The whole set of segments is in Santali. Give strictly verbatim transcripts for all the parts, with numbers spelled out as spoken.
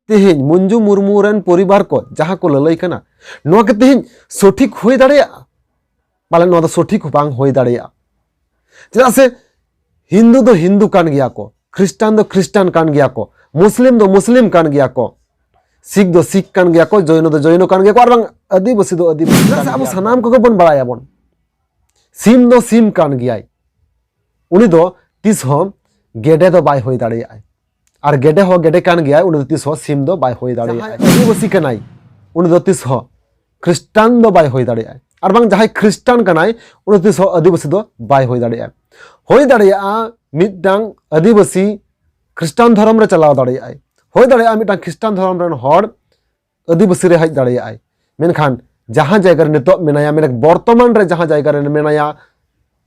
ᱛᱮᱦᱮᱧ ᱢᱚᱧᱡᱩ ᱢᱩᱨᱢᱩ ᱨᱮᱱ ᱯᱚᱨᱤᱵᱟᱨ ᱠᱚ ᱡᱟᱦᱟᱸ ᱠᱚ ᱞᱟᱹᱞᱟᱹᱭ ᱠᱟᱱᱟ, ᱱᱚᱣᱟ ᱠᱤ ᱛᱮᱦᱮᱧ ᱥᱚᱴᱷᱤᱠ ᱦᱩᱭ ᱫᱟᱲᱮᱭᱟᱜᱼᱟ? ᱯᱟᱞᱮ ᱱᱚᱣᱟ ᱫᱚ ᱥᱚᱴᱷᱤᱠ ᱦᱚᱸ ᱵᱟᱝ ᱦᱩᱭ ᱫᱟᱲᱮᱭᱟᱜᱼᱟ᱾ ᱪᱮᱫᱟᱜ ᱥᱮ ᱦᱤᱱᱫᱩ ᱫᱚ ᱦᱤᱱᱫᱩ ᱠᱟᱱ ᱜᱮᱭᱟ ᱠᱚ, ᱠᱷᱨᱤᱥᱴᱟᱱ ᱫᱚ ᱠᱷᱨᱤᱥᱴᱟᱱ ᱠᱟᱱ ᱜᱮᱭᱟ ᱠᱚ, ᱢᱩᱥᱞᱤᱢ ᱫᱚ ᱢᱩᱥᱞᱤᱢ ᱠᱟᱱ ᱜᱮᱭᱟ ᱠᱚ, ᱥᱤᱠᱷ ᱫᱚ ᱥᱤᱠᱷ ᱠᱟᱱ ᱜᱮᱭᱟ ᱠᱚ, ᱡᱚᱭᱱᱚ ᱫᱚ ᱡᱚᱭᱱᱚ ᱠᱟᱱ ᱜᱮᱭᱟ ᱠᱚ, ᱟᱨ ᱵᱟᱝ ᱟᱹᱫᱤᱵᱟᱹᱥᱤ ᱫᱚ ᱟᱹᱫᱤᱵᱟᱹᱥᱤ᱾ ᱪᱮᱫᱟᱜ ᱥᱮ ᱟᱵᱚ ᱥᱟᱱᱟᱢ ᱠᱚᱜᱮ ᱵᱚᱱ ᱵᱟᱲᱟᱭᱟᱵᱚᱱ, ᱥᱤᱢ ᱫᱚ ᱥᱤᱢ ᱠᱟᱱ ᱜᱮᱭᱟᱭ, ᱩᱱᱤ ᱫᱚ ᱛᱤᱥ ᱦᱚᱸ ᱜᱮᱰᱮ ᱫᱚ ᱵᱟᱭ ᱦᱩᱭ ᱫᱟᱲᱮᱭᱟᱜᱼᱟᱭ᱾ ᱟᱨ ᱜᱮᱰᱮ ᱦᱚᱸ ᱜᱮᱰᱮ ᱠᱟᱱ ᱜᱮᱭᱟᱭ, ᱩᱱᱤ ᱫᱚ ᱛᱤᱥ ᱦᱚᱸ ᱥᱤᱢ ᱫᱚ ᱵᱟᱭ ᱦᱩᱭ ᱫᱟᱲᱮᱭᱟᱜᱼᱟ᱾ ᱡᱟᱦᱟᱸᱭ ᱟᱹᱫᱤᱵᱟᱹᱥᱤ ᱠᱟᱱᱟᱭ, ᱩᱱᱤ ᱫᱚ ᱛᱤᱥ ᱦᱚᱸ ᱠᱷᱨᱤᱥᱴᱟᱱ ᱫᱚ ᱵᱟᱭ ᱦᱩᱭ ᱫᱟᱲᱮᱭᱟᱜᱼᱟ, ᱟᱨ ᱵᱟᱝ ᱡᱟᱦᱟᱸᱭ ᱠᱷᱨᱤᱥᱴᱟᱱ ᱠᱟᱱᱟᱭ, ᱩᱱᱤ ᱫᱚ ᱛᱤᱥ ᱦᱚᱸ ᱟᱹᱫᱤᱵᱟᱹᱥᱤ ᱫᱚ ᱵᱟᱭ ᱦᱩᱭ ᱫᱟᱲᱮᱭᱟᱜᱼᱟ᱾ ᱦᱩᱭ ᱫᱟᱲᱮᱭᱟᱜᱼᱟ ᱢᱤᱫᱴᱟᱝ ᱟᱹᱫᱤᱵᱟᱹᱥᱤ ᱠᱷᱨᱤᱥᱴᱟᱱ ᱫᱷᱚᱨᱚᱢ ᱨᱮ ᱪᱟᱞᱟᱣ ᱫᱟᱲᱮᱭᱟᱜᱼᱟᱭ, ᱦᱩᱭ ᱫᱟᱲᱮᱭᱟᱜᱼᱟ ᱢᱤᱫᱴᱟᱝ ᱠᱷᱨᱤᱥᱴᱟᱱ ᱫᱷᱚᱨᱚᱢ ᱨᱮᱱ ᱦᱚᱲ ᱟᱹᱫᱤᱵᱟᱹᱥᱤ ᱨᱮ ᱦᱮᱡ ᱫᱟᱲᱮᱭᱟᱜᱼᱟᱭ, ᱢᱮᱱᱠᱷᱟᱱ ᱡᱟᱦᱟᱸ ᱡᱟᱭᱜᱟ ᱨᱮ ᱱᱤᱛᱚᱜ ᱢᱮᱱᱟᱭᱟ, ᱢᱮᱱ ᱵᱚᱨᱛᱚᱢᱟᱱ ᱨᱮ ᱡᱟᱦᱟᱸ ᱡᱟᱭᱜᱟ ᱨᱮ ᱢᱮᱱᱟᱭᱟ,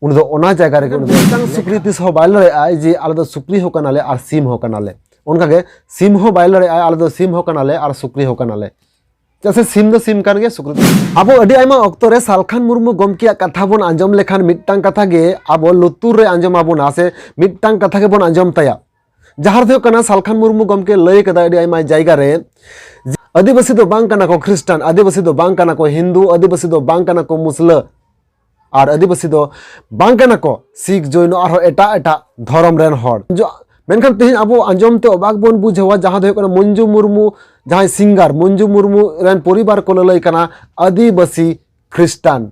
ᱩᱱᱤ ᱫᱚ ᱚᱱᱟ ᱡᱟᱭᱜᱟ ᱨᱮᱜᱮ ᱩᱱᱤ ᱫᱚ ᱢᱤᱫᱴᱟᱝ ᱥᱩᱠᱨᱤ ᱛᱤᱥ ᱦᱚᱸ ᱵᱟᱭ ᱞᱟᱹᱲᱟᱹᱭᱟᱜᱼᱟᱭ ᱡᱮ ᱟᱞᱮ ᱫᱚ ᱥᱩᱠᱨᱤ ᱦᱚᱸ ᱠᱟᱱᱟᱞᱮ ᱟᱨ ᱥᱤᱢ ᱦᱚᱸ ᱠᱟᱱᱟᱞᱮ᱾ ᱚᱱᱠᱟᱜᱮ ᱥᱤᱢ ᱦᱚᱸ ᱵᱟᱭ ᱞᱟᱹᱲᱟᱹᱭᱟᱜᱼᱟᱭ, ᱟᱞᱮ ᱫᱚ ᱥᱤᱢ ᱦᱚᱸ ᱠᱟᱱᱟᱞᱮ ᱟᱨ ᱥᱩᱠᱨᱤ ᱦᱚᱸ ᱠᱟᱱᱟᱞᱮ᱾ ᱪᱮᱫᱟᱜ ᱥᱮ ᱥᱤᱢ ᱫᱚ ᱥᱤᱢ ᱠᱟᱱ ᱜᱮᱭᱟ, ᱥᱩᱠᱨᱤ ᱫᱚ᱾ ᱟᱵᱚ ᱟᱹᱰᱤ ᱟᱭᱢᱟ ᱚᱠᱛᱚ ᱨᱮ ᱥᱟᱞᱠᱷᱟᱱ ᱢᱩᱨᱢᱩ ᱜᱚᱢᱠᱮᱭᱟᱜ ᱠᱟᱛᱷᱟ ᱵᱚᱱ ᱟᱸᱡᱚᱢ ᱞᱮᱠᱷᱟᱱ ᱢᱤᱫᱴᱟᱝ ᱠᱟᱛᱷᱟ ᱜᱮ ᱟᱵᱚ ᱞᱩᱛᱩᱨ ᱨᱮ ᱟᱸᱡᱚᱢ ᱟᱵᱚᱱᱟ ᱥᱮ ᱢᱤᱫᱴᱟᱝ ᱠᱟᱛᱷᱟ ᱜᱮᱵᱚᱱ ᱟᱸᱡᱚᱢ ᱛᱟᱭᱟ, ᱡᱟᱦᱟᱸ ᱫᱚ ᱦᱩᱭᱩᱜ ᱠᱟᱱᱟ ᱥᱟᱞᱠᱷᱟᱱ ᱢᱩᱨᱢᱩ ᱜᱚᱢᱠᱮ ᱞᱟᱹᱭ ᱠᱟᱫᱟ ᱟᱹᱰᱤ ᱟᱭᱢᱟ ᱡᱟᱭᱜᱟ ᱨᱮ, ᱟᱹᱫᱤᱵᱟᱹᱥᱤ ᱫᱚ ᱵᱟᱝ ᱠᱟᱱᱟ ᱠᱚ ᱠᱷᱨᱤᱥᱴᱟᱱ, ᱟᱹᱫᱤᱵᱟᱹᱥᱤ ᱫᱚ ᱵᱟᱝ ᱠᱟᱱᱟ ᱠᱚ ᱦᱤᱱᱫᱩ, ᱟᱹᱫᱤᱵᱟᱹᱥᱤ ᱫᱚ ᱵᱟᱝ ᱠᱟᱱᱟ ᱠᱚ ᱢᱩᱥᱞᱟᱹ, ᱟᱨ ᱟᱹᱫᱤᱵᱟᱹᱥᱤ ᱫᱚ ᱵᱟᱝ ᱠᱟᱱᱟ ᱠᱚ ᱥᱤᱠᱷ, ᱡᱚᱭᱱᱚ, ᱟᱨᱦᱚᱸ ᱮᱴᱟᱜ ᱮᱴᱟᱜ ᱫᱷᱚᱨᱚᱢ ᱨᱮᱱ ᱦᱚᱲ᱾ ᱡᱚ-, ᱢᱮᱱᱠᱷᱟᱱ ᱛᱮᱦᱮᱧ ᱟᱵᱚ ᱟᱸᱡᱚᱢ ᱛᱮ ᱚᱵᱟᱠ ᱵᱚᱱ ᱵᱩᱡᱷᱟᱹᱣᱟ, ᱡᱟᱦᱟᱸ ᱫᱚ ᱦᱩᱭᱩᱜ ᱠᱟᱱᱟ ᱢᱚᱧᱡᱩ ᱢᱩᱨᱢᱩ, ᱡᱟᱦᱟᱸᱭ ᱥᱤᱝᱜᱟᱨ, ᱢᱚᱧᱡᱩ ᱢᱩᱨᱢᱩ ᱨᱮᱱ ᱯᱚᱨᱤᱵᱟᱨ ᱠᱚ ᱞᱟᱹᱞᱟᱹᱭ ᱠᱟᱱᱟ ᱟᱹᱫᱤᱵᱟᱹᱥᱤ ᱠᱷᱨᱤᱥᱴᱟᱱ᱾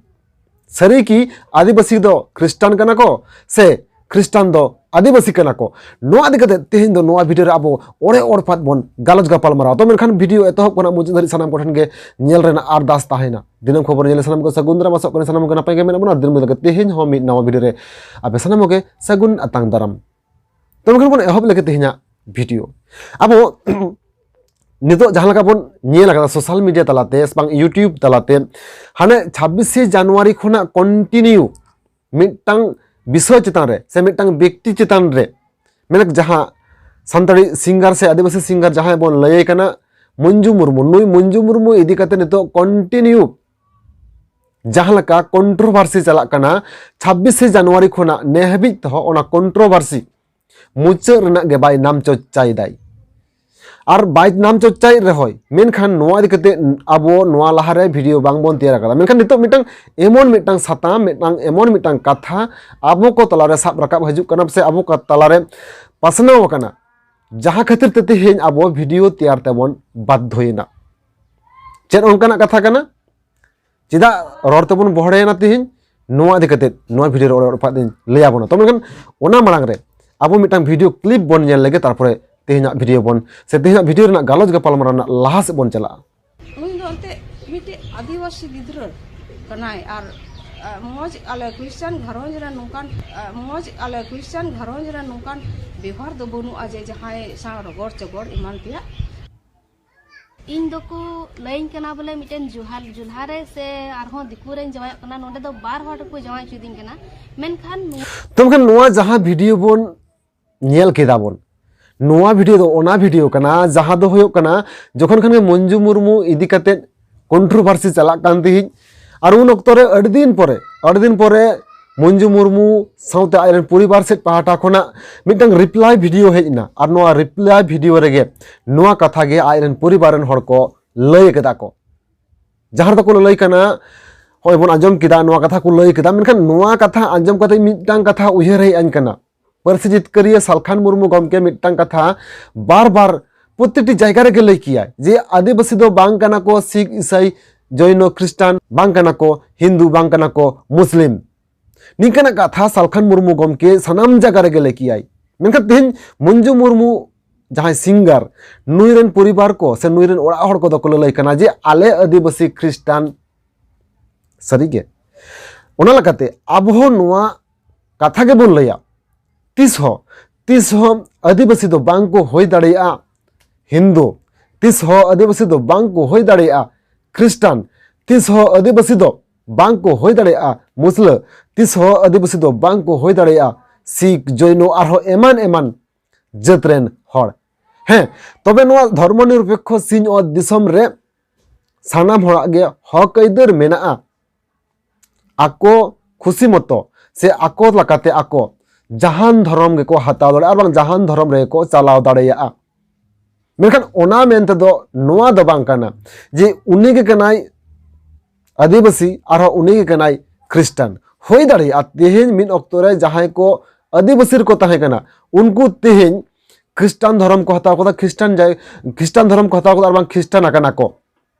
ᱥᱟᱹᱨᱤ ᱠᱤ ᱟᱹᱫᱤᱵᱟᱹᱥᱤ ᱫᱚ ᱠᱷᱨᱤᱥᱴᱟᱱ ᱠᱟᱱᱟ ᱠᱚ ᱥᱮ ᱠᱷᱨᱤᱥᱴᱟᱱ ᱫᱚ ᱟᱹᱫᱤᱵᱟᱹᱥᱤ ᱠᱟᱱᱟ ᱠᱚ? ᱱᱚᱣᱟ ᱤᱫᱤ ᱠᱟᱛᱮ ᱛᱮᱦᱮᱧ ᱫᱚ ᱱᱚᱣᱟ ᱵᱷᱤᱰᱤᱭᱳ ᱨᱮ ᱟᱵᱚ ᱚᱲᱮ ᱚᱲᱯᱟᱛ ᱵᱚᱱ ᱜᱟᱞᱚᱪ ᱜᱟᱯᱟᱞ ᱢᱟᱨᱟᱣᱟ᱾ ᱛᱚ ᱢᱮᱱᱠᱷᱟᱱ ᱵᱷᱤᱰᱤᱭᱳ ᱮᱛᱚᱦᱚᱵ ᱠᱷᱚᱱᱟᱜ ᱢᱩᱪᱟᱹᱫ ᱫᱷᱟᱹᱨᱤᱡ ᱥᱟᱱᱟᱢ ᱠᱚᱴᱷᱮᱱ ᱜᱮ ᱧᱮᱞ ᱨᱮᱱᱟᱜ ᱟᱨᱫᱟᱥ ᱛᱟᱦᱮᱱᱟ᱾ ᱫᱤᱱᱟᱹᱢ ᱠᱷᱚᱵᱚᱨ ᱧᱮᱞ ᱥᱟᱱᱟᱢ ᱠᱚ ᱥᱟᱹᱜᱩᱱ ᱫᱟᱨᱟᱢ, ᱟᱥᱚᱜ ᱠᱟᱱᱟ ᱥᱟᱱᱟᱢ ᱠᱚ ᱱᱟᱯᱟᱭ ᱜᱮ ᱢᱮᱱᱟᱜ ᱵᱚᱱᱟ᱾ ᱟᱨ ᱫᱤᱱ ᱞᱮᱠᱟ ᱛᱮᱦᱮᱧ ᱦᱚᱸ ᱢᱤᱫ ᱱᱟᱣᱟ ᱵᱷᱤᱰᱤᱭᱳ ᱨᱮ ᱟᱯᱮ ᱥᱟᱱᱟᱢ ᱠᱚᱜᱮ ᱥᱟᱹᱜᱩᱱ ᱟᱛᱟᱝ ᱫᱟᱨᱟᱢ᱾ ᱛᱚ ᱢᱮᱱᱠᱷᱟᱱ ᱵᱚᱱ ᱮᱦᱚᱵ ᱞᱮᱜᱮ ᱛᱮᱦᱮᱧᱟᱜ ᱵᱷᱤᱰᱤᱭᱳ᱾ ᱟᱵᱚ ᱱᱤᱛᱚᱜ ᱡᱟᱦᱟᱸ ᱞᱮᱠᱟ ᱵᱚᱱ ᱧᱮᱞ ᱟᱠᱟᱫᱟ ᱥᱳᱥᱟᱞ ᱢᱤᱰᱤᱭᱟ ᱛᱟᱞᱟᱛᱮ ᱵᱟᱝ YouTube ᱛᱟᱞᱟᱛᱮ, ᱦᱟᱱᱮ ᱪᱷᱟᱵᱵᱤᱥᱮ ᱡᱟᱱᱩᱣᱟᱨᱤ ᱠᱷᱚᱱᱟᱜ ᱠᱚᱱᱴᱤᱱᱤᱭᱩ ᱢᱤᱫᱴᱟᱝ ᱵᱤᱥᱚᱭ ᱪᱮᱛᱟᱱ ᱨᱮ ᱥᱮ ᱢᱤᱫᱴᱟᱝ ᱵᱮᱠᱛᱤ ᱪᱮᱛᱟᱱ ᱨᱮ, ᱢᱮᱱ ᱡᱟᱦᱟᱸ ᱥᱟᱱᱛᱟᱲᱤ ᱥᱤᱝᱜᱟᱨ ᱥᱮ ᱟᱹᱫᱤᱵᱟᱹᱥᱤ ᱥᱤᱝᱜᱟᱨ ᱡᱟᱦᱟᱸᱭ ᱵᱚᱱ ᱞᱟᱹᱭ ᱠᱟᱱᱟ ᱢᱚᱧᱡᱩ ᱢᱩᱨᱢᱩ, ᱱᱩᱭ ᱢᱚᱧᱡᱩ ᱢᱩᱨᱢᱩ ᱤᱫᱤ ᱠᱟᱛᱮ ᱱᱤᱛᱚᱜ ᱠᱚᱱᱴᱤᱱᱤᱭᱩ ᱡᱟᱦᱟᱸ ᱞᱮᱠᱟ ᱠᱚᱱᱴᱨᱳᱵᱷᱟᱨᱥᱤ ᱪᱟᱞᱟᱜ ᱠᱟᱱᱟ, ᱪᱷᱟᱵᱵᱤᱥᱮ ᱡᱟᱱᱩᱣᱟᱨᱤ ᱠᱷᱚᱱᱟᱜ ᱱᱮ ᱦᱟᱹᱵᱤᱡ ᱛᱮᱦᱚᱸ ᱚᱱᱟ ᱠᱚᱱᱴᱨᱳᱵᱷᱟᱨᱥᱤ ᱢᱩᱪᱟᱹᱫ ᱨᱮᱱᱟᱜ ᱜᱮ ᱵᱟᱭ ᱱᱟᱢ ᱪᱚᱨᱪᱟᱭᱮᱫᱟᱭ᱾ ᱟᱨ ᱵᱟᱭ ᱱᱟᱢ ᱪᱚᱨᱪᱟᱭᱮᱫ ᱨᱮᱦᱚᱸᱭ, ᱢᱮᱱᱠᱷᱟᱱ ᱱᱚᱣᱟ ᱤᱫᱤ ᱠᱟᱛᱮ ᱟᱵᱚ ᱱᱚᱣᱟ ᱞᱟᱦᱟᱨᱮ ᱵᱷᱤᱰᱤᱭᱳ ᱵᱟᱝ ᱵᱚᱱ ᱛᱮᱭᱟᱨ ᱟᱠᱟᱫᱟ᱾ ᱢᱮᱱᱠᱷᱟᱱ ᱱᱤᱛᱚᱜ ᱢᱤᱫᱴᱟᱝ ᱮᱢᱚᱱ ᱢᱤᱫᱴᱟᱝ ᱥᱟᱛᱟᱢ, ᱢᱤᱫᱴᱟᱝ ᱮᱢᱚᱱ ᱢᱤᱫᱴᱟᱝ ᱠᱟᱛᱷᱟ ᱟᱵᱚ ᱠᱚ ᱛᱟᱞᱟᱨᱮ ᱥᱟᱵ ᱨᱟᱠᱟᱵ ᱦᱤᱡᱩᱜ ᱠᱟᱱᱟ ᱥᱮ ᱟᱵᱚ ᱠᱚ ᱛᱟᱞᱟᱨᱮ ᱯᱟᱥᱱᱟᱣ ᱟᱠᱟᱱᱟ, ᱡᱟᱦᱟᱸ ᱠᱷᱟᱹᱛᱤᱨ ᱛᱮ ᱛᱮᱦᱮᱧ ᱟᱵᱚ ᱵᱷᱤᱰᱤᱭᱳ ᱛᱮᱭᱟᱨ ᱛᱮᱵᱚᱱ ᱵᱟᱫᱽᱫᱷᱚᱭᱮᱱᱟ᱾ ᱪᱮᱫ ᱚᱱᱠᱟᱱᱟᱜ ᱠᱟᱛᱷᱟ ᱠᱟᱱᱟ? ᱪᱮᱫᱟᱜ ᱨᱚᱲ ᱛᱮᱵᱚᱱ ᱵᱚᱦᱲᱮᱭᱮᱱᱟ ᱛᱮᱦᱮᱧ? ᱱᱚᱣᱟ ᱤᱫᱤ ᱠᱟᱛᱮ ᱱᱚᱣᱟ ᱵᱷᱤᱰᱤᱭᱳ ᱨᱮ ᱚᱲᱮ ᱚᱲᱯᱟᱜ ᱫᱚᱧ ᱞᱟᱹᱭ ᱟᱵᱚᱱᱟ᱾ ᱛᱚ ᱢᱮᱱᱠᱷᱟᱱ ᱚᱱᱟ ᱢᱟᱲᱟᱝ ᱨᱮ ᱟᱵᱚ ᱢᱤᱫᱴᱟᱝ ᱵᱷᱤᱰᱤᱭᱳ ᱠᱞᱤᱯ ᱵᱚᱱ ᱧᱮᱞ ᱞᱮᱜᱮ, ᱛᱟᱨᱯᱚᱨᱮ ᱛᱮᱦᱮᱧᱟᱜ ᱵᱷᱤᱰᱤᱭᱳ ᱵᱚᱱ, ᱥᱮ ᱛᱮᱦᱮᱧᱟᱜ ᱵᱷᱤᱰᱤᱭᱳ ᱨᱮᱱᱟᱜ ᱜᱟᱞᱚᱪ ᱜᱟᱯᱟᱞᱢᱟᱨᱟᱣ ᱨᱮᱱᱟᱜ ᱞᱟᱦᱟ ᱥᱮᱫ ᱵᱚᱱ ᱪᱟᱞᱟᱜᱼᱟ᱾ ᱩᱱᱤ ᱫᱚ ᱮᱱᱛᱮᱫ ᱢᱤᱫᱴᱮᱡ ᱟᱹᱫᱤᱵᱟᱹᱥᱤ ᱜᱤᱫᱽᱨᱟᱹ ᱠᱟᱱᱟᱭ ᱟᱨ, ᱟ, ᱢᱚᱡᱽ ᱟᱞᱮ ᱠᱷᱨᱤᱥᱪᱟᱱ ᱜᱷᱟᱨᱚᱸᱡᱽ ᱨᱮ ᱱᱚᱝᱠᱟᱱ, ᱟ, ᱢᱚᱡᱽ ᱟᱞᱮ ᱠᱷᱨᱤᱥᱪᱟᱱ ᱜᱷᱟᱨᱚᱸᱡᱽ ᱨᱮ ᱱᱚᱝᱠᱟᱱ ᱵᱮᱵᱷᱟᱨ ᱫᱚ ᱵᱟᱹᱱᱩᱜᱼᱟ ᱡᱮ ᱡᱟᱦᱟᱸᱭ ᱥᱟᱶ ᱨᱚᱜᱚᱲ ᱪᱚᱜᱚᱲ ᱮᱢᱟᱱ ᱛᱮᱭᱟᱜ᱾ ᱤᱧ ᱫᱚᱠᱚ ᱞᱟᱹᱭᱟᱹᱧ ᱠᱟᱱᱟ ᱵᱚᱞᱮ ᱢᱤᱫᱴᱮᱱ ᱡᱩᱦᱟᱞ ᱡᱩᱞᱦᱟ ᱨᱮ ᱥᱮ ᱟᱨᱦᱚᱸ ᱫᱤᱠᱩ ᱨᱮᱧ ᱡᱟᱶᱟᱭᱚᱜ ᱠᱟᱱᱟ, ᱱᱚᱸᱰᱮ ᱫᱚ ᱵᱟᱨ ᱦᱚᱲ ᱨᱮᱠᱚ ᱡᱟᱶᱟᱭ ᱦᱚᱪᱚᱭᱤᱫᱤᱧ ᱠᱟᱱᱟ᱾ ᱢᱮᱱᱠᱷᱟᱱ ᱱᱚᱣᱟ ᱛᱚ ᱢᱮᱱᱠᱷᱟᱱ ᱱᱚᱣᱟ ᱡᱟᱦᱟᱸ ᱵᱷᱤᱰᱤᱭᱳ ᱵᱚᱱ ᱧᱮᱞ ᱠᱮᱫᱟ ᱵᱚᱱ, ᱱᱚᱣᱟ ᱵᱷᱤᱰᱤᱭᱳ ᱫᱚ ᱚᱱᱟ ᱵᱷᱤᱰᱤᱭᱳ ᱠᱟᱱᱟ ᱡᱟᱦᱟᱸ ᱫᱚ ᱦᱩᱭᱩᱜ ᱠᱟᱱᱟ ᱡᱚᱠᱷᱚᱱ ᱠᱷᱟᱱ ᱜᱮ ᱢᱚᱧᱡᱩ ᱢᱩᱨᱢᱩ ᱤᱫᱤ ᱠᱟᱛᱮ ᱠᱚᱱᱴᱨᱳᱵᱷᱟᱨᱥᱤ ᱪᱟᱞᱟᱜ ᱠᱟᱱ ᱛᱟᱦᱮᱸᱫ, ᱟᱨ ᱩᱱ ᱚᱠᱛᱚ ᱨᱮ ᱟᱹᱰᱤ ᱫᱤᱱ ᱯᱚᱨᱮ, ᱟᱹᱰᱤ ᱫᱤᱱ ᱯᱚᱨᱮ ᱢᱚᱧᱡᱩ ᱢᱩᱨᱢᱩ ᱥᱟᱶᱛᱮ ᱟᱡ ᱨᱮᱱ ᱯᱚᱨᱤᱵᱟᱨ ᱥᱮᱫ ᱯᱟᱦᱴᱟ ᱠᱷᱚᱱᱟᱜ ᱢᱤᱫᱴᱟᱝ ᱨᱤᱯᱞᱟᱭ ᱵᱷᱤᱰᱤᱭᱳ ᱦᱮᱡ ᱮᱱᱟ, ᱟᱨ ᱱᱚᱣᱟ ᱨᱤᱯᱞᱟᱭ ᱵᱷᱤᱰᱤᱭᱳ ᱨᱮᱜᱮ ᱱᱚᱣᱟ ᱠᱟᱛᱷᱟ ᱜᱮ ᱟᱡ ᱨᱮᱱ ᱯᱚᱨᱤᱵᱟᱨ ᱨᱮᱱ ᱦᱚᱲ ᱠᱚ ᱞᱟᱹᱭ ᱠᱮᱫᱟ ᱠᱚ, ᱡᱟᱦᱟᱸ ᱨᱮᱫᱚ ᱠᱚ ᱞᱟᱹᱭ ᱠᱟᱱᱟ, ᱦᱚᱸᱜᱼᱚᱭ ᱵᱚᱱ ᱟᱸᱡᱚᱢ ᱠᱮᱫᱟ, ᱱᱚᱣᱟ ᱠᱟᱛᱷᱟ ᱠᱚ ᱞᱟᱹᱭ ᱠᱮᱫᱟ, ᱢᱮᱱᱠᱷᱟᱱ ᱱᱚᱣᱟ ᱠᱟᱛᱷᱟ ᱟᱸᱡᱚᱢ ᱠᱟᱛᱮ ᱢᱤᱫᱴᱟᱝ ᱠᱟᱛᱷᱟ ᱩᱭᱦᱟᱹᱨ ᱦᱮᱡ ᱟᱹᱧ ᱠᱟᱱᱟ, ᱯᱟᱹᱨᱥᱤ ᱡᱤᱛᱠᱟᱹᱨᱤᱭᱟᱹ ᱥᱟᱞᱠᱷᱟᱱ ᱢᱩᱨᱢᱩ ᱜᱚᱢᱠᱮ ᱢᱤᱫᱴᱟᱝ ᱠᱟᱛᱷᱟ ᱵᱟᱨ ᱵᱟᱨ ᱯᱨᱚᱛᱤᱴᱤ ᱡᱟᱭᱜᱟ ᱨᱮᱜᱮ ᱞᱟᱹᱭ ᱠᱮᱭᱟᱭ ᱡᱮ ᱟᱹᱫᱤᱵᱟᱹᱥᱤ ᱫᱚ ᱵᱟᱝ ᱠᱟᱱᱟ ᱠᱚ ᱥᱤᱠᱷ, ᱤᱥᱟᱹᱭ, ᱡᱚᱭᱱᱚ, ᱠᱷᱨᱤᱥᱴᱟᱱ, ᱵᱟᱝ ᱠᱟᱱᱟ ᱠᱚ ᱦᱤᱱᱫᱩ, ᱵᱟᱝ ᱠᱟᱱᱟ ᱠᱚ ᱢᱩᱥᱞᱤᱢ᱾ ᱱᱤᱝᱠᱟᱱᱟᱜ ᱠᱟᱛᱷᱟ ᱥᱟᱞᱠᱷᱟᱱ ᱢᱩᱨᱢᱩ ᱜᱚᱢᱠᱮ ᱥᱟᱱᱟᱢ ᱡᱟᱭᱜᱟ ᱨᱮᱜᱮ ᱞᱟᱹᱭ ᱠᱮᱭᱟᱭ᱾ ᱢᱮᱱᱠᱷᱟᱱ ᱛᱮᱦᱮᱧ ᱢᱚᱧᱡᱩ ᱢᱩᱨᱢᱩ ᱡᱟᱦᱟᱸᱭ ᱥᱤᱝᱜᱟᱨ, ᱱᱩᱭ ᱨᱮᱱ ᱯᱚᱨᱤᱵᱟᱨ ᱠᱚ ᱥᱮ ᱱᱩᱭ ᱨᱮᱱ ᱚᱲᱟᱜ ᱦᱚᱲ ᱠᱚᱫᱚ ᱠᱚ ᱞᱟᱹᱞᱟᱹᱭ ᱠᱟᱱᱟ ᱡᱮ ᱟᱞᱮ ᱟᱹᱫᱤᱵᱟᱹᱥᱤ ᱠᱷᱨᱤᱥᱴᱟᱱ ᱥᱟᱹᱨᱤᱜᱮ᱾ ᱚᱱᱟ ᱞᱮᱠᱟᱛᱮ ᱟᱵᱚ ᱦᱚᱸ ᱱᱚᱣᱟ ᱠᱟᱛᱷᱟ ᱜᱮᱵᱚᱱ ᱞᱟᱹᱭᱟ, ᱛᱤᱥ ᱦᱚᱸ, ᱛᱤᱥ ᱦᱚᱸ ᱟᱹᱫᱤᱵᱟᱹᱥᱤ ᱫᱚ ᱵᱟᱝ ᱠᱚ ᱦᱩᱭ ᱫᱟᱲᱮᱭᱟᱜᱼᱟ ᱦᱤᱱᱫᱩ, ᱛᱤᱥ ᱦᱚᱸ ᱟᱹᱫᱤᱵᱟᱹᱥᱤ ᱫᱚ ᱵᱟᱝ ᱠᱚ ᱦᱩᱭ ᱫᱟᱲᱮᱭᱟᱜᱼᱟ ᱠᱷᱨᱤᱥᱴᱟᱱ, ᱛᱤᱥ ᱦᱚᱸ ᱟᱹᱫᱤᱵᱟᱹᱥᱤ ᱫᱚ ᱵᱟᱝ ᱠᱚ ᱦᱩᱭ ᱫᱟᱲᱮᱭᱟᱜᱼᱟ ᱢᱩᱥᱞᱟᱹ, ᱛᱤᱥ ᱦᱚᱸ ᱟᱹᱫᱤᱵᱟᱹᱥᱤ ᱫᱚ ᱵᱟᱝ ᱠᱚ ᱦᱩᱭ ᱫᱟᱲᱮᱭᱟᱜᱼᱟ ᱥᱤᱠᱷ, ᱡᱚᱭᱱᱚ, ᱟᱨᱦᱚᱸ ᱮᱢᱟᱱ ᱮᱢᱟᱱ ᱡᱟᱹᱛ ᱨᱮᱱ ᱦᱚᱲ᱾ ᱦᱮᱸ, ᱛᱚᱵᱮ ᱱᱚᱣᱟ ᱫᱷᱚᱨᱢᱚ ᱱᱤᱨᱚᱯᱮᱠᱠᱷᱚ ᱥᱤᱧᱚᱛ ᱫᱤᱥᱚᱢ ᱨᱮ ᱥᱟᱱᱟᱢ ᱦᱚᱲᱟᱜ ᱜᱮ ᱦᱚᱠ ᱟᱹᱭᱫᱟᱹᱨ ᱢᱮᱱᱟᱜᱼᱟ, ᱟᱠᱚ ᱠᱷᱩᱥᱤ ᱢᱚᱛᱚ ᱥᱮ ᱟᱠᱚ ᱞᱮᱠᱟᱛᱮ ᱟᱠᱚ ᱡᱟᱦᱟᱱ ᱫᱷᱚᱨᱚᱢ ᱜᱮᱠᱚ ᱦᱟᱛᱟᱣ ᱫᱟᱲᱮᱭᱟᱜᱼᱟ, ᱟᱨ ᱵᱟᱝ ᱡᱟᱦᱟᱱ ᱫᱷᱚᱨᱚᱢ ᱨᱮᱜᱮ ᱠᱚ ᱪᱟᱞᱟᱣ ᱫᱟᱲᱮᱭᱟᱜᱼᱟ᱾ ᱢᱮᱱᱠᱷᱟᱱ ᱚᱱᱟ ᱢᱮᱱᱛᱮ ᱫᱚ ᱱᱚᱣᱟ ᱫᱚ ᱵᱟᱝ ᱠᱟᱱᱟ ᱡᱮ ᱩᱱᱤ ᱜᱮ ᱠᱟᱱᱟᱭ ᱟᱹᱫᱤᱵᱟᱹᱥᱤ, ᱟᱨᱦᱚᱸ ᱩᱱᱤ ᱜᱮ ᱠᱟᱱᱟᱭ ᱠᱷᱨᱤᱥᱴᱟᱱ᱾ ᱦᱩᱭ ᱫᱟᱲᱮᱭᱟᱜᱼᱟ, ᱛᱮᱦᱮᱧ ᱢᱤᱫ ᱚᱠᱛᱚ ᱨᱮ ᱡᱟᱦᱟᱸᱭ ᱠᱚ ᱟᱹᱫᱤᱵᱟᱹᱥᱤ ᱨᱮᱠᱚ ᱛᱟᱦᱮᱸ ᱠᱟᱱᱟ, ᱩᱱᱠᱩ ᱛᱮᱦᱮᱧ ᱠᱷᱨᱤᱥᱴᱟᱱ ᱫᱷᱚᱨᱚᱢ ᱠᱚ ᱦᱟᱛᱟᱣ ᱠᱟᱫᱟ, ᱠᱷᱨᱤᱥᱴᱟᱱ ᱡᱟᱭ-, ᱠᱷᱨᱤᱥᱴᱟᱱ ᱫᱷᱚᱨᱚᱢ ᱠᱚ ᱦᱟᱛᱟᱣ ᱠᱟᱫᱟ, ᱟᱨ ᱵᱟᱝ ᱠᱷᱨᱤᱥᱴᱟᱱ ᱟᱠᱟᱱᱟ ᱠᱚ᱾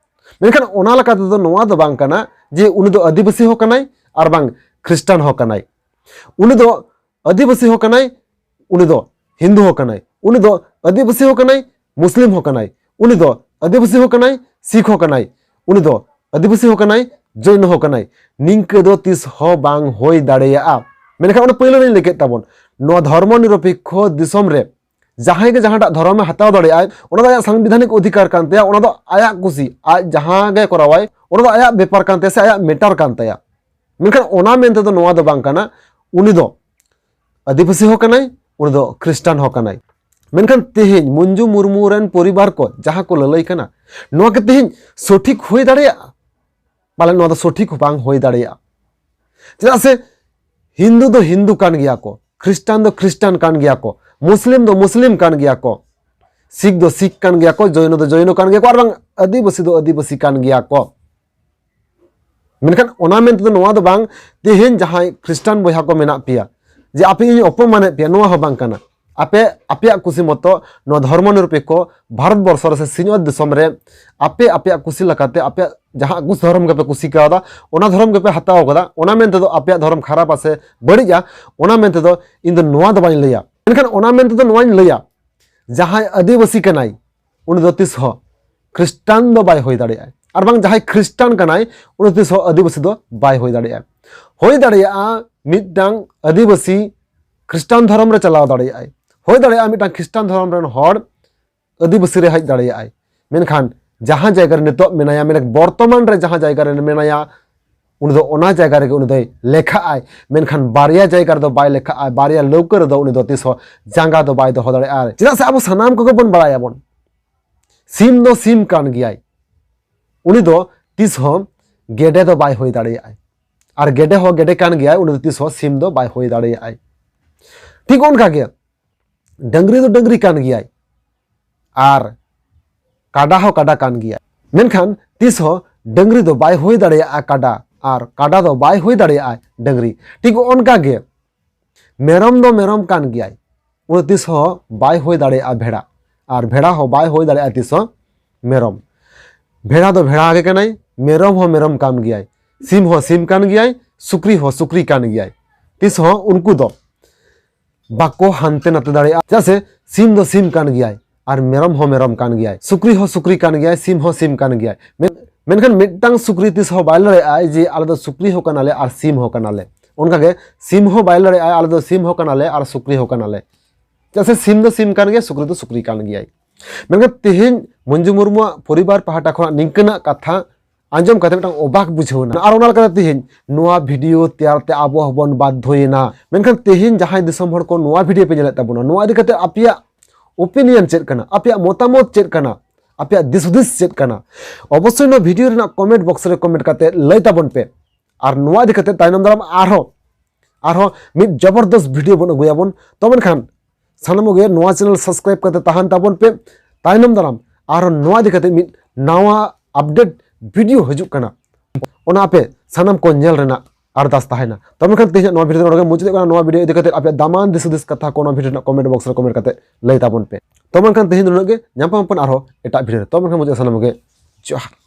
ᱢᱮᱱᱠᱷᱟᱱ ᱚᱱᱟ ᱞᱮᱠᱟ ᱛᱮᱫᱚ ᱱᱚᱣᱟ ᱫᱚ ᱵᱟᱝ ᱠᱟᱱᱟ ᱡᱮ ᱩᱱᱤ ᱫᱚ ᱟᱹᱫᱤᱵᱟᱹᱥᱤ ᱦᱚᱸ ᱠᱟᱱᱟᱭ ᱟᱨ ᱵᱟᱝ ᱠᱷᱨᱤᱥᱴᱟᱱ ᱦᱚᱸ ᱠᱟᱱᱟᱭ᱾ ᱩᱱᱤ ᱫᱚ ᱟᱹᱫᱤᱵᱟᱹᱥᱤ ᱦᱚᱸ ᱠᱟᱱᱟᱭ, ᱩᱱᱤ ᱫᱚ ᱦᱤᱱᱫᱩ ᱦᱚᱸ ᱠᱟᱱᱟᱭ, ᱩᱱᱤ ᱫᱚ ᱟᱹᱫᱤᱵᱟᱹᱥᱤ ᱦᱚᱸ ᱠᱟᱱᱟᱭ, ᱢᱩᱥᱞᱤᱢ ᱦᱚᱸ ᱠᱟᱱᱟᱭ, ᱩᱱᱤ ᱫᱚ ᱟᱹᱫᱤᱵᱟᱹᱥᱤ ᱦᱚᱸ ᱠᱟᱱᱟᱭ, ᱥᱤᱠᱷ ᱦᱚᱸ ᱠᱟᱱᱟᱭ, ᱩᱱᱤ ᱫᱚ ᱟᱹᱫᱤᱵᱟᱹᱥᱤ ᱦᱚᱸ ᱠᱟᱱᱟᱭ, ᱡᱚᱭᱱᱚ ᱦᱚᱸ ᱠᱟᱱᱟᱭ᱾ ᱱᱤᱝᱠᱟᱹ ᱫᱚ ᱛᱤᱥ ᱦᱚᱸ ᱵᱟᱝ ᱦᱩᱭ ᱫᱟᱲᱮᱭᱟᱜᱼᱟ᱾ ᱢᱮᱱᱠᱷᱟᱱ ᱚᱱᱟ ᱯᱳᱭᱞᱳ ᱨᱮᱧ ᱞᱟᱹᱭ ᱠᱮᱫ ᱛᱟᱵᱚᱱ, ᱱᱚᱣᱟ ᱫᱷᱚᱨᱢᱚ ᱱᱤᱨᱚᱯᱮᱠᱠᱷᱚ ᱫᱤᱥᱚᱢ ᱨᱮ ᱡᱟᱦᱟᱸᱭ ᱜᱮ ᱡᱟᱦᱟᱸᱴᱟᱜ ᱫᱷᱚᱨᱚᱢᱮ ᱦᱟᱛᱟᱣ ᱫᱟᱲᱮᱭᱟᱜᱼᱟᱭ, ᱚᱱᱟ ᱫᱚ ᱟᱭᱟᱜ ᱥᱟᱝᱵᱤᱫᱷᱟᱱᱤᱠ ᱚᱫᱷᱤᱠᱟᱨ ᱠᱟᱱ ᱛᱟᱭᱟ, ᱚᱱᱟ ᱫᱚ ᱟᱭᱟᱜ ᱠᱩᱥᱤ, ᱟᱡ ᱡᱟᱦᱟᱸ ᱜᱮ ᱠᱚᱨᱟᱣᱟᱭ, ᱚᱱᱟ ᱫᱚ ᱟᱭᱟᱜ ᱵᱮᱯᱟᱨ ᱠᱟᱱ ᱛᱟᱭᱟ ᱥᱮ ᱟᱭᱟᱜ ᱢᱮᱴᱟᱨ ᱠᱟᱱ ᱛᱟᱭᱟ᱾ ᱢᱮᱱᱠᱷᱟᱱ ᱚᱱᱟ ᱢᱮᱱᱛᱮ ᱫᱚ ᱱᱚᱣᱟ ᱫᱚ ᱵᱟᱝ ᱠᱟᱱᱟ, ᱩᱱᱤ ᱫᱚ ᱟᱹᱫᱤᱵᱟᱹᱥᱤ ᱦᱚᱸ ᱠᱟᱱᱟᱭ, ᱩᱱᱤ ᱫᱚ ᱠᱷᱨᱤᱥᱴᱟᱱ ᱦᱚᱸ ᱠᱟᱱᱟᱭ᱾ ᱢᱮᱱᱠᱷᱟᱱ ᱛᱮᱦᱮᱧ ᱢᱚᱧᱡᱩ ᱢᱩᱨᱢᱩ ᱨᱮᱱ ᱯᱚᱨᱤᱵᱟᱨ ᱠᱚ ᱡᱟᱦᱟᱸ ᱠᱚ ᱞᱟᱹᱞᱟᱹᱭ ᱠᱟᱱᱟ, ᱱᱚᱣᱟ ᱠᱤ ᱛᱮᱦᱮᱧ ᱥᱚᱴᱷᱤᱠ ᱦᱩᱭ ᱫᱟᱲᱮᱭᱟᱜᱼᱟ? ᱯᱟᱞᱮ ᱱᱚᱣᱟ ᱫᱚ ᱥᱚᱴᱷᱤᱠ ᱵᱟᱝ ᱦᱩᱭ ᱫᱟᱲᱮᱭᱟᱜᱼᱟ᱾ ᱪᱮᱫᱟᱜ ᱥᱮ ᱦᱤᱱᱫᱩ ᱫᱚ ᱦᱤᱱᱫᱩ ᱠᱟᱱ ᱜᱮᱭᱟ ᱠᱚ, ᱠᱷᱨᱤᱥᱴᱟᱱ ᱫᱚ ᱠᱷᱨᱤᱥᱴᱟᱱ ᱠᱟᱱ ᱜᱮᱭᱟ ᱠᱚ, ᱢᱩᱥᱞᱤᱢ ᱫᱚ ᱢᱩᱥᱞᱤᱢ ᱠᱟᱱ ᱜᱮᱭᱟ ᱠᱚ, ᱥᱤᱠᱷ ᱫᱚ ᱥᱤᱠᱷ ᱠᱟᱱ ᱜᱮᱭᱟ ᱠᱚ, ᱡᱚᱭᱱᱚ ᱫᱚ ᱡᱚᱭᱱᱚ ᱠᱟᱱ ᱜᱮᱭᱟ ᱠᱚ, ᱟᱨ ᱵᱟᱝ ᱟᱹᱫᱤᱵᱟᱹᱥᱤ ᱫᱚ ᱟᱹᱫᱤᱵᱟᱹᱥᱤ ᱠᱟᱱ ᱜᱮᱭᱟ ᱠᱚ᱾ ᱢᱮᱱᱠᱷᱟᱱ ᱚᱱᱟ ᱢᱮᱱᱛᱮ ᱫᱚ ᱱᱚᱣᱟ ᱫᱚ ᱵᱟᱝ, ᱛᱮᱦᱮᱧ ᱡᱟᱦᱟᱸᱭ ᱠᱷᱨᱤᱥᱴᱟᱱ ᱵᱚᱭᱦᱟ ᱠᱚ ᱢᱮᱱᱟᱜ ᱯᱮᱭᱟ, ᱡᱮ ᱟᱯᱮ ᱤᱧ ᱚᱯᱚᱢᱟᱱᱮᱫ ᱯᱮᱭᱟ, ᱱᱚᱣᱟ ᱦᱚᱸ ᱵᱟᱝ ᱠᱟᱱᱟ᱾ ᱟᱯᱮ ᱟᱯᱮᱭᱟᱜ ᱠᱩᱥᱤ ᱢᱚᱛᱚ ᱱᱚᱣᱟ ᱫᱷᱚᱨᱢᱚ ᱱᱤᱨᱚᱯᱮᱠᱠᱷᱚ ᱵᱷᱟᱨᱚᱛ ᱵᱚᱨᱥᱚ ᱨᱮ ᱥᱮ ᱥᱤᱧᱚᱛ ᱫᱤᱥᱚᱢ ᱨᱮ ᱟᱯᱮ ᱟᱯᱮᱭᱟᱜ ᱠᱩᱥᱤ ᱞᱮᱠᱟᱛᱮ ᱟᱯᱮᱭᱟᱜ ᱡᱟᱦᱟᱸ ᱠᱩᱥᱤ ᱫᱷᱚᱨᱚᱢ ᱜᱮᱯᱮ ᱠᱩᱥᱤ ᱠᱟᱣᱫᱟ, ᱚᱱᱟ ᱫᱷᱚᱨᱚᱢ ᱜᱮᱯᱮ ᱦᱟᱛᱟᱣ ᱠᱟᱫᱟ᱾ ᱚᱱᱟ ᱢᱮᱱᱛᱮ ᱫᱚ ᱟᱯᱮᱭᱟᱜ ᱫᱷᱚᱨᱚᱢ ᱠᱷᱟᱨᱟᱯᱟ ᱥᱮ ᱵᱟᱹᱲᱤᱡᱼᱟ, ᱚᱱᱟ ᱢᱮᱱᱛᱮ ᱫᱚ ᱤᱧ ᱫᱚ ᱱᱚᱣᱟ ᱫᱚ ᱵᱟᱹᱧ ᱞᱟᱹᱭᱟ᱾ ᱢᱮᱱᱠᱷᱟᱱ ᱚᱱᱟ ᱢᱮᱱᱛᱮ ᱫᱚ ᱱᱚᱣᱟᱧ ᱞᱟᱹᱭᱟ, ᱡᱟᱦᱟᱸᱭ ᱟᱹᱫᱤᱵᱟᱹᱥᱤ ᱠᱟᱱᱟᱭ, ᱩᱱᱤ ᱫᱚ ᱛᱤᱥ ᱦᱚᱸ ᱠᱷᱨᱤᱥᱴᱟᱱ ᱫᱚ ᱵᱟᱭ ᱦᱩᱭ ᱫᱟᱲᱮᱭᱟᱜᱼᱟ, ᱟᱨ ᱵᱟᱝ ᱡᱟᱦᱟᱸᱭ ᱠᱷᱨᱤᱥᱴᱟᱱ ᱠᱟᱱᱟᱭ, ᱩᱱᱤ ᱛᱤᱥ ᱦᱚᱸ ᱟᱹᱫᱤᱵᱟᱹᱥᱤ ᱫᱚ ᱵᱟᱭ ᱦᱩᱭ ᱫᱟᱲᱮᱭᱟᱜᱼᱟ᱾ ᱦᱩᱭ ᱫᱟᱲᱮᱭᱟᱜᱼᱟ ᱢᱤᱫᱴᱟᱝ ᱟᱹᱫᱤᱵᱟᱹᱥᱤ ᱠᱷᱨᱤᱥᱴᱟᱱ ᱫᱷᱚᱨᱚᱢ ᱨᱮ ᱪᱟᱞᱟᱣ ᱫᱟᱲᱮᱭᱟᱜᱼᱟᱭ, ᱦᱩᱭ ᱫᱟᱲᱮᱭᱟᱜᱼᱟ ᱢᱤᱫᱴᱟᱝ ᱠᱷᱨᱤᱥᱴᱟᱱ ᱫᱷᱚᱨᱚᱢ ᱨᱮᱱ ᱦᱚᱲ ᱟᱹᱫᱤᱵᱟᱹᱥᱤ ᱨᱮ ᱦᱮᱡ ᱫᱟᱲᱮᱭᱟᱜᱼᱟᱭ᱾ ᱢᱮᱱᱠᱷᱟᱱ ᱡᱟᱦᱟᱸ ᱡᱟᱭᱜᱟ ᱨᱮ ᱱᱤᱛᱚᱜ ᱢᱮᱱᱟᱭᱟ, ᱢᱮᱱ ᱵᱚᱨᱛᱚᱢᱟᱱ ᱨᱮ ᱡᱟᱦᱟᱸ ᱡᱟᱭᱜᱟ ᱨᱮ ᱢᱮᱱᱟᱭᱟ, ᱩᱱᱤ ᱫᱚ ᱚᱱᱟ ᱡᱟᱭᱜᱟ ᱨᱮᱜᱮ ᱩᱱᱤ ᱫᱚᱭ ᱞᱮᱠᱷᱟᱜ ᱟᱭ᱾ ᱢᱮᱱᱠᱷᱟᱱ ᱵᱟᱨᱭᱟ ᱡᱟᱭᱜᱟ ᱨᱮᱫᱚ ᱵᱟᱭ ᱞᱮᱠᱷᱟᱜᱼᱟ, ᱵᱟᱨᱭᱟ ᱞᱟᱹᱣᱠᱟᱹ ᱨᱮᱫᱚ ᱩᱱᱤ ᱫᱚ ᱛᱤᱥ ᱦᱚᱸ ᱡᱟᱸᱜᱟ ᱫᱚ ᱵᱟᱭ ᱫᱚᱦᱚ ᱫᱟᱲᱮᱭᱟᱜᱼᱟ᱾ ᱪᱮᱫᱟᱜ ᱥᱮ ᱟᱵᱚ ᱥᱟᱱᱟᱢ ᱠᱚᱜᱮ ᱵᱚᱱ ᱵᱟᱲᱟᱭᱟᱵᱚᱱ, ᱥᱤᱢ ᱫᱚ ᱥᱤᱢ ᱠᱟᱱ ᱜᱮᱭᱟᱭ, ᱩᱱᱤ ᱫᱚ ᱛᱤᱥ ᱦᱚᱸ ᱜᱮᱰᱮ ᱫᱚ ᱵᱟᱭ ᱦᱩᱭ ᱫᱟᱲᱮᱭᱟᱜᱼᱟᱭ, ᱟᱨ ᱜᱮᱰᱮ ᱦᱚᱸ ᱜᱮᱰᱮ ᱠᱟᱱ ᱜᱮᱭᱟᱭ, ᱩᱱᱤ ᱫᱚ ᱛᱤᱥ ᱦᱚᱸ ᱥᱤᱢ ᱫᱚ ᱵᱟᱭ ᱦᱩᱭ ᱫᱟᱲᱮᱭᱟᱜᱼᱟᱭ᱾ ᱴᱷᱤᱠ ᱚᱱᱠᱟ ᱜᱮ ᱰᱟᱹᱝᱨᱤ ᱫᱚ ᱰᱟᱹᱝᱨᱤ ᱠᱟᱱ ᱜᱮᱭᱟᱭ, ᱟᱨ ᱠᱟᱰᱟ ᱦᱚᱸ ᱠᱟᱰᱟ ᱠᱟᱱ ᱜᱮᱭᱟᱭ᱾ ᱢᱮᱱᱠᱷᱟᱱ ᱛᱤᱥ ᱦᱚᱸ ᱰᱟᱹᱝᱨᱤ ᱫᱚ ᱵᱟᱭ ᱦᱩᱭ ᱫᱟᱲᱮᱭᱟᱜᱼᱟ ᱠᱟᱰᱟ, ᱟᱨ ᱠᱟᱰᱟ ᱫᱚ ᱵᱟᱭ ᱦᱩᱭ ᱫᱟᱲᱮᱭᱟᱜᱼᱟ ᱰᱟᱹᱝᱨᱤ᱾ ᱴᱷᱤᱠ ᱚᱱᱠᱟ ᱜᱮ ᱢᱮᱨᱚᱢ ᱫᱚ ᱢᱮᱨᱚᱢ ᱠᱟᱱ ᱜᱮᱭᱟᱭ, ᱩᱱᱤ ᱛᱤᱥ ᱦᱚᱸ ᱵᱟᱭ ᱦᱩᱭ ᱫᱟᱲᱮᱭᱟᱜᱼᱟ ᱵᱷᱮᱲᱟ, ᱟᱨ ᱵᱷᱮᱲᱟ ᱦᱚᱸ ᱵᱟᱭ ᱦᱩᱭ ᱫᱟᱲᱮᱭᱟᱜᱼᱟ ᱛᱤᱥ ᱦᱚᱸ ᱢᱮᱨᱚᱢ᱾ ᱵᱷᱮᱲᱟ ᱫᱚ ᱵᱷᱮᱲᱟ ᱜᱮ ᱠᱟᱱᱟᱭ, ᱢᱮᱨᱚᱢ ᱦᱚᱸ ᱢᱮᱨᱚᱢ ᱠᱟᱱ ᱜᱮᱭᱟᱭ, ᱥᱤᱢ ᱦᱚᱸ ᱥᱤᱢ ᱠᱟᱱ ᱜᱮᱭᱟᱭ, ᱥᱩᱠᱨᱤ ᱦᱚᱸ ᱥᱩᱠᱨᱤ ᱠᱟᱱ ᱜᱮᱭᱟᱭ᱾ ᱛᱤᱥ ᱦᱚᱸ ᱩᱱᱠᱩ ᱫᱚ ᱵᱟᱠᱚ ᱦᱟᱱᱛᱮ ᱱᱟᱛᱮ ᱫᱟᱲᱮᱭᱟᱜᱼᱟ, ᱪᱮᱫᱟᱜ ᱥᱮ ᱥᱤᱢ ᱫᱚ ᱥᱤᱢ ᱠᱟᱱ ᱜᱮᱭᱟᱭ ᱟᱨ ᱢᱮᱨᱚᱢ ᱦᱚᱸ ᱢᱮᱨᱚᱢ ᱠᱟᱱ ᱜᱮᱭᱟᱭ, ᱥᱩᱠᱨᱤ ᱦᱚᱸ ᱥᱩᱠᱨᱤ ᱠᱟᱱ ᱜᱮᱭᱟᱭ, ᱥᱤᱢ ᱦᱚᱸ ᱥᱤᱢ ᱠᱟᱱ ᱜᱮᱭᱟᱭ᱾ ᱢᱮᱱ-, ᱢᱮᱱᱠᱷᱟᱱ ᱢᱤᱫᱴᱟᱝ ᱥᱩᱠᱨᱤ ᱛᱤᱥ ᱦᱚᱸ ᱵᱟᱭ ᱞᱟᱹᱭ ᱫᱟᱲᱮᱭᱟᱜᱼᱟ ᱡᱮ ᱟᱞᱮ ᱫᱚ ᱥᱩᱠᱨᱤ ᱦᱚᱸ ᱠᱟᱱᱟᱞᱮ ᱟᱨ ᱥᱤᱢ ᱦᱚᱸ ᱠᱟᱱᱟᱞᱮ᱾ ᱚᱱᱠᱟᱜᱮ ᱥᱤᱢ ᱦᱚᱸ ᱵᱟᱭ ᱞᱟᱹᱭ ᱫᱟᱲᱮᱭᱟᱜᱼᱟ ᱟᱞᱮ ᱫᱚ ᱥᱤᱢ ᱦᱚᱸ ᱠᱟᱱᱟᱞᱮ ᱟᱨ ᱥᱩᱠᱨᱤ ᱦᱚᱸ ᱠᱟᱱᱟᱞᱮ, ᱪᱮᱫᱟᱜ ᱥᱮ ᱥᱤᱢ ᱫᱚ ᱥᱤᱢ ᱠᱟᱱ ᱜᱮᱭᱟᱭ, ᱥᱩᱠᱨᱤ ᱫᱚ ᱥᱩᱠᱨᱤ ᱠᱟᱱ ᱜᱮᱭᱟᱭ᱾ ᱢᱮᱱᱠᱷᱟᱱ ᱛᱮᱦᱮᱧ ᱢᱚᱧᱡᱩ ᱢᱩᱨᱢᱩᱣᱟᱜ ᱯᱚᱨᱤᱵᱟᱨ ᱯᱟᱦᱴᱟ ᱠᱷᱚᱱᱟᱜ ᱱᱤᱝᱠᱟᱹᱱᱟᱜ ᱠᱟᱛᱷᱟ ᱟᱸᱡᱚᱢ ᱠᱟᱛᱮ ᱢᱤᱫᱴᱟᱝ ᱚᱵᱟᱠ ᱵᱩᱡᱷᱟᱹᱣ ᱮᱱᱟ᱾ ᱟᱨ ᱚᱱᱟ ᱞᱮᱠᱟᱛᱮ ᱛᱮᱦᱮᱧ ᱱᱚᱣᱟ ᱵᱷᱤᱰᱤᱭᱳ ᱛᱮᱭᱟᱨ ᱛᱮ ᱟᱵᱚ ᱦᱚᱸᱵᱚᱱ ᱵᱟᱫᱽᱫᱷᱚᱭᱮᱱᱟ᱾ ᱢᱮᱱᱠᱷᱟᱱ ᱛᱮᱦᱮᱧ ᱡᱟᱦᱟᱸᱭ ᱫᱤᱥᱚᱢ ᱦᱚᱲ ᱠᱚ ᱱᱚᱣᱟ ᱵᱷᱤᱰᱤᱭᱳ ᱯᱮ ᱧᱮᱞᱮᱫ ᱛᱟᱵᱚᱱᱟ, ᱱᱚᱣᱟ ᱤᱫᱤ ᱠᱟᱛᱮ ᱟᱯᱮᱭᱟᱜ ᱚᱯᱤᱱᱤᱭᱚᱱ ᱪᱮᱫ ᱠᱟᱱᱟ, ᱟᱯᱮᱭᱟᱜ ᱢᱚᱛᱟᱢᱚᱛ ᱪᱮᱫ ᱠᱟᱱᱟ, ᱟᱯᱮᱭᱟᱜ ᱫᱤᱥ ᱦᱩᱫᱤᱥ ᱪᱮᱫ ᱠᱟᱱᱟ? ᱚᱵᱚᱥᱥᱳᱭ ᱱᱚᱣᱟ ᱵᱷᱤᱰᱤᱭᱳ ᱨᱮᱱᱟᱜ ᱠᱚᱢᱮᱱᱴ ᱵᱚᱠᱥ ᱨᱮ ᱠᱚᱢᱮᱱᱴ ᱠᱟᱛᱮ ᱞᱟᱹᱭ ᱛᱟᱵᱚᱱ ᱯᱮ᱾ ᱟᱨ ᱱᱚᱣᱟ ᱤᱫᱤ ᱠᱟᱛᱮ ᱛᱟᱭᱱᱚᱢ ᱫᱟᱨᱟᱢ ᱟᱨᱦᱚᱸ, ᱟᱨᱦᱚᱸ ᱢᱤᱫ ᱡᱚᱵᱚᱨᱫᱚᱥ ᱵᱷᱤᱰᱤᱭᱳ ᱵᱚᱱ ᱟᱹᱜᱩᱭᱟᱵᱚᱱ᱾ ᱛᱚ ᱢᱮᱱᱠᱷᱟᱱ ᱥᱟᱱᱟᱢ ᱠᱚᱜᱮ ᱱᱚᱣᱟ ᱪᱮᱱᱮᱞ ᱥᱟᱵᱥᱠᱨᱟᱭᱤᱵ ᱠᱟᱛᱮ ᱛᱟᱦᱮᱱ ᱛᱟᱵᱚᱱ ᱯᱮ᱾ ᱛᱟᱭᱱᱚᱢ ᱫᱟᱨᱟᱢ ᱟᱨᱦᱚᱸ ᱱᱚᱣᱟ ᱤᱫᱤ ᱠᱟᱛᱮ ᱢᱤᱫ ᱱᱟᱣᱟ ᱟᱯᱰᱮᱴ ᱵᱷᱤᱰᱤᱭᱳ ᱦᱤᱡᱩᱜ ᱠᱟᱱᱟ, ᱚᱱᱟ ᱟᱯᱮ ᱥᱟᱱᱟᱢ ᱠᱚ ᱧᱮᱞ ᱨᱮᱱᱟᱜ ᱟᱨᱫᱟᱥ ᱛᱟᱦᱮᱱᱟ᱾ ᱛᱚ ᱢᱮᱱᱠᱷᱟᱱ ᱛᱮᱦᱮᱧᱟᱜ ᱱᱚᱣᱟ ᱵᱷᱤᱰᱤᱭᱳ ᱫᱚ ᱱᱚᱰᱮ ᱜᱮ ᱢᱩᱪᱟᱹᱫᱚᱜ ᱠᱟᱱᱟ᱾ ᱱᱚᱣᱟ ᱵᱷᱤᱰᱤᱭᱳ ᱤᱫᱤ ᱠᱟᱛᱮ ᱟᱯᱮᱭᱟᱜ ᱫᱟᱢᱟᱱ ᱫᱤᱥ ᱦᱩᱫᱤᱥ ᱠᱟᱛᱷᱟ ᱠᱚ ᱱᱚᱣᱟ ᱵᱷᱤᱰᱤᱭᱳ ᱨᱮᱱᱟᱜ ᱠᱚᱢᱮᱱᱴ ᱵᱚᱠᱥ ᱨᱮ ᱠᱚᱢᱮᱱᱴ ᱠᱟᱛᱮ ᱞᱟᱹᱭ ᱛᱟᱵᱚᱱ ᱯᱮ᱾ ᱛᱚ ᱢᱮᱱᱠᱷᱟᱱ ᱛᱮᱦᱮᱧ ᱫᱚ ᱱᱩᱱᱟᱹᱜ ᱜᱮ, ᱧᱟᱯᱟᱢ ᱟᱵᱚᱱ ᱟᱨᱦᱚᱸ ᱮᱴᱟᱜ ᱵᱷᱤᱰᱤᱭᱳ ᱨᱮ᱾ ᱛᱚ ᱢᱮᱱᱠᱷᱟᱱ ᱢᱩᱪᱟᱹᱫ ᱥᱟᱱᱟᱢ ᱠᱚᱜᱮ ᱡᱚᱦᱟᱨ᱾